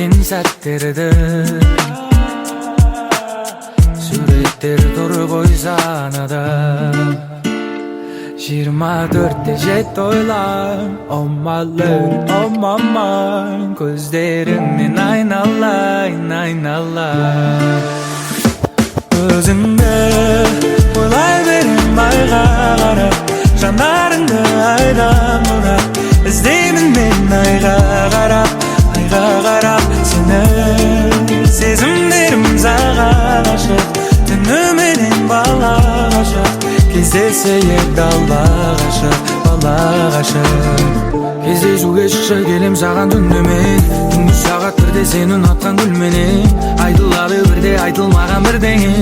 Өткен сәттерді суреттер тұр ғой санада. 24-те 7 ойлан. Oh my lady, oh my mind. Көздеріңнен айналайын, айналайын. Өзіңді ойлай берем айға қарап, жанарыңды айдан бұрап. Іздеймін мен айға қарап, айға қарап сені. Сезімдерім саған ғашық, түніменен бала ғашық. Кездесейік дала ғашық, бала ғашық. Кездесуге шықшы, келем саған түнде мен. Түнгі сағат 1-де сені ұнатқан гүлменен. Айтылады бірде айтылмаған бірдеңе.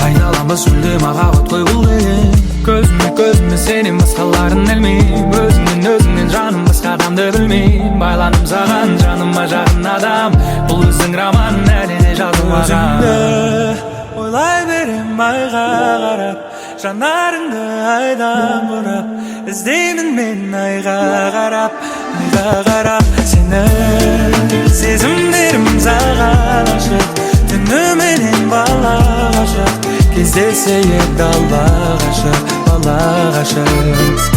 Қайталанбас мүлде махаббат қой бұл деген. Көзіме, көзіме сенен басқаларын ілмеймін. Өзіңнен, өзіңнен, жаным, басқа адамды білмеймін. Байландым саған, жаныма жақын адам. Бұл біздің роман әлі де жазылмаған. Өзіңді ойлай берем айға қарап, жанарыңды айдан бұрап. Іздеймін мен айға қарап, айға қарап сені. Сезімдерім саған ғашық, түніменен бала ғашық. Кездесейік дала ғашық, бала ғашық.